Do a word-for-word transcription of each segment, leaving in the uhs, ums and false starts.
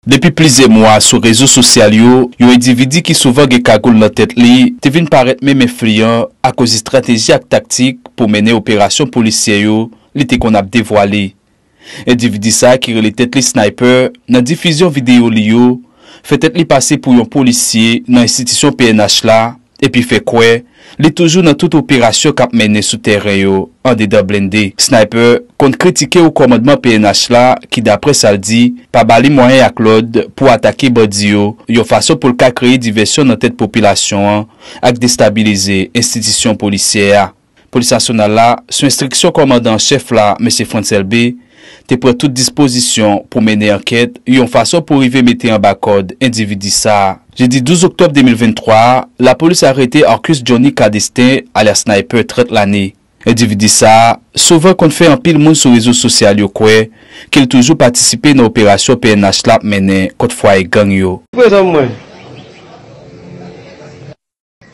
Depi plizyè mwa, sou rezo sosyal yo, yon endividi ki souvan gen kagoul nan tèt li te vin parèt menm enfliyan akoz estrateji ak taktik pou mennen operasyon polisyè yo li te konn ap devwale. Endividi sa a ki rele tèt li Sniper, nan difizyon videyo li yo, fè tèt li pase pou yon polisye nan enstitisyon P N H la, epi fè kwè li toujou nan tout operasyon k ap mennen sou tèren yo, andedan blende. Sniper konn kritike wo kòmandman P N H la, ki, daprè sa l di, pa ba li mwayen ak lòd pou atake bandi yo, yon fason pou l ka kreye divèsyon nan tèt popilasyon an ak destabilize enstitisyon polisyè a. Polis nasyonal la, sou enstriksyon kòmandan an chèf la, mesye Frantz Elbé, te pran tout dispozisyon pou mennen ankèt yon fason pou rive mete anba kòd endividi sa a. Jedi douz oktòb de mil venntwa a, lapolis arete Arcus Johnny Cadestin, alyas Sniper, trant lane. Endividi sa a souvan konn fè anpil moun sou rezo sosyal yo kwè ke l toujou patisipe nan operasyon P N H la ap mennen kont fwaye gang yo. Prezan mwen.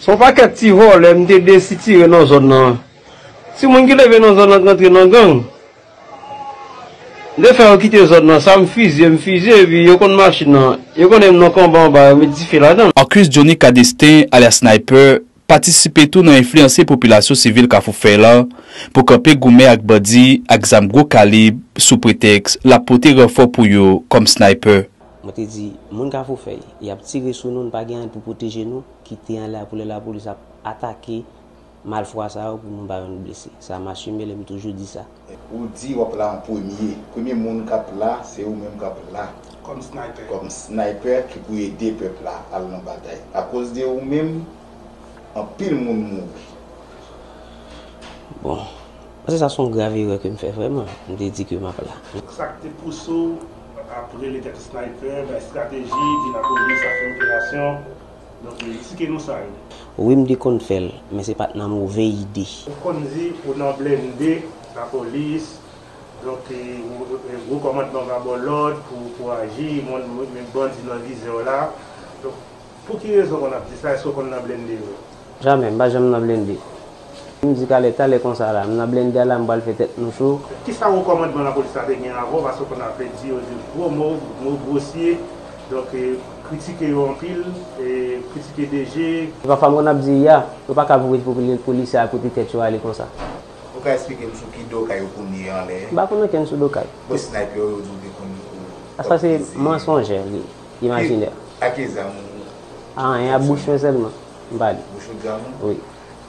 Se yon pakèt ti vòlè m te desitire nan zòn nan. Timoun ki leve nan zòn nan k rantre nan gang, m te fè yo kite zòn nan. Sa m fizye, m fizye, epi yo konn machin nan. Yo konnen m nan konba anba, yo met dife ladan l. Arcus Johnny Cadestin, alyas Sniper, patisipe tou nan enfliyanse popilasyon sivil Kafou Fèy lan pou kanpe goumen ak bandi ak zam gwo kalib sou pretèks l ap pote ranfò pou yo kòm sniper. Mwen te di, moun Kafou Fèy, y ap tire sou nou, nou pa gen anyen pou pwoteje nou, kite anlè a pou lè lapolis ap atake malfwa sa yo pou nou pa jwenn blese. Sa m asime, lè m toujou di sa. Ou di w ap la an premye. Premye moun k ap la, se ou menm k ap la. Kòm sniper. Kòm sniper ki pou ede pèp la al nan batay. Akoz de ou menm, anpil moun mouri. Bon, paske sa se yon grav erè ke m fè vrèman. M te di ke m ap la. Sa k te pouse w ap rele tèt ou sniper, bay estrateji, di lapolis ap fè operasyon? Donk, eksplike nou sa yo. Wi, m te konn fè l, men se pa t nan move ide. Ou konn di ou nan blende lapolis, donk, e, ou, e, gwo kòmandman va ba w lòd pou, pou aji, men, men bandi nan vizè w la. Donk, pou ki rezon w konn ap di sa? Èske w konn nan blende vre? Jamè, m pa janm nan blende. M di talè, talè konsa la, m nan blende a la, m pral fè tèt nou cho. Kisa wo kòmandman lapolis la te gen avè w? Paske w konn ap di yo de gwo mo, mo gwosye, donk, e, kritike yo anpil, e, kritike D G. Pafwa m konn ap di, ya, yo pa ka voye pou polisye a pote tèt yo ale konsa. Ou ka eksplike m sou ki do kay ou konn ye anlè? M pa konn okenn sou do kay. Bon, sniper yo, yo di w te konn. A, sa se mansonjè, li, imajinè. Ak ki zam ou? A, anyen, a bouch mwen sèlman. M pale. Bouch ou di a moun? Wi.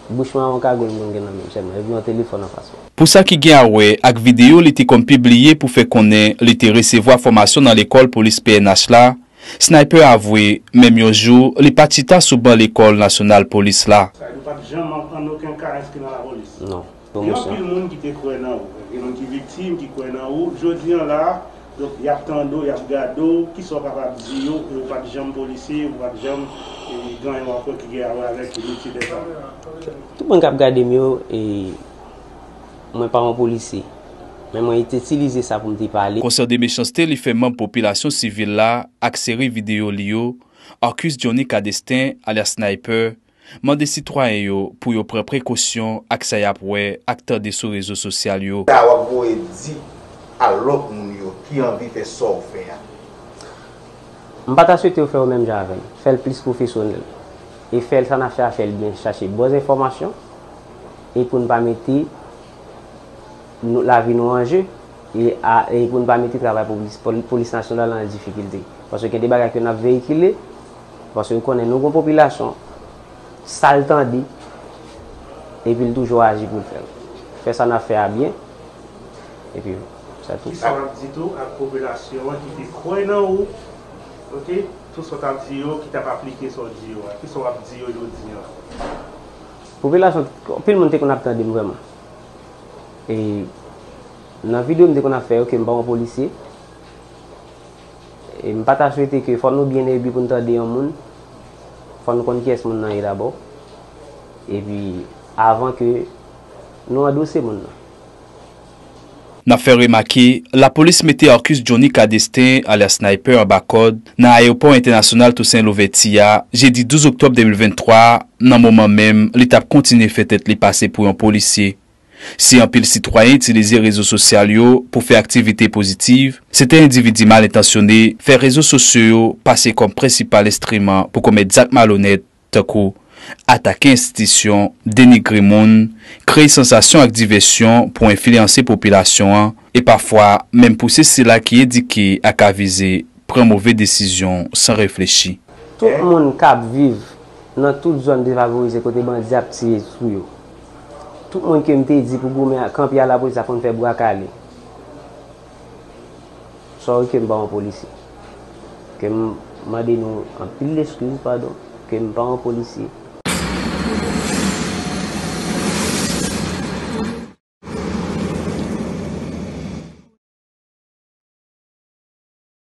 Bouch mwen a yon kagoul m konn gen nan men m sèlman, epi yon telefòn anfas mwen. Pou sa ki gen a wè ak videyo li te konn pibliye pou fè konnen li te resevwa fòmasyon nan lekòl polis P N H la, Sniper avwe, menm yon jou, li pa t chita sou ban lekòl nasyonal polis la. Sa vle di ou pa t janm an, an okenn ka enskri nan lapolis? Non. Gen anpil moun ki te kwè nan ou. Gen moun ki viktim, ki kwè nan ou. Jodi an la, donk, y ap tande w, y ap gade w. Kisa w kapab di yo, e ou pa t janm polisye, ou pa t janm, e, gen yon rapò ki gen a wè avèk metye dè zam? Tout moun k ap gade m yo, e, mwen pa yon polisye. Men mwen te itilize sa pou m te pale. Konsyan de mechanste li fè manm popilasyon sivil la ak seri videyo li yo, Arcus Johnny Cadestin, alyas Sniper, mande sitwayen yo pou yo pran prekosyon ak sa y ap wè ak tande sou rezo sosyal yo. Sa w ap voye di a lòt moun yo ki anvi fè sa w fè a? M pa ta swete yo fè yo menm jan avè m. Fè l plis pwofesyonèl. E fè l, sa n ap fè a, fè l byen, chache bon enfòmasyon. E pou n pa mete nou, lavi nou an je. E, a, e pou n pa mete travay polis, poli-, polis nasyonal an difikilte. Paske gen de bagay ke n ap veyikile, paske yo konnen nou gon popilasyon, sa l tande, epi l toujou aji pou l fè l. Fè sa n ap fè a byen, epi se tou. Kisa w ap di tou ak popilasyon an ki te kwè nan ou, oke, tout sa w t ap di yo, ki t ap aplike sa w di yo a? Kisa w ap di yo jodi an? Popilasyon, anpil moun te konn ap tande m vrèman. E nan videyo m te konn ap fè yo ke m pa yon polisye. E m pa ta swete ke fò nou byen ebi pou n tande yon moun, fò n konn kiyès moun nan ye dabò. Epi, avan ke nou andouse moun nan. N ap fè remake, lapolis mete Arcus Johnny Cadestin, alyas Sniper, anba kòd nan ayewopò entènasyonal Toussaint Louverture a, jedi douz oktòb de mil venntwa a, nan moman menm li t ap kontinye fè tèt li pase pou yon polisye. Si anpil sitwayen itilize rezo sosyal yo pou fè aktivite pozitiv, sèten endividi mal entansyone fè rezo sosyo yo pase kòm prensipal enstriman pou komèt zak malonèt, tankou atake enstitisyon, denigre moun, kreye sansasyon ak divèsyon pou enfliyanse popilasyon an, e pafwa menm pouse sila ki edike ak avize pran move desizyon san reflechi. Tout moun k ap viv nan tout zòn defavorize kote bandi ap tiye sou yo. Tout moun ke m te di pou goumen kanpe a lapolis ap konn fè bwa kale. Sòri ke m pa yon polisye. Ke m mande nou anpil leskiz, padon, ke m pa yon polisye.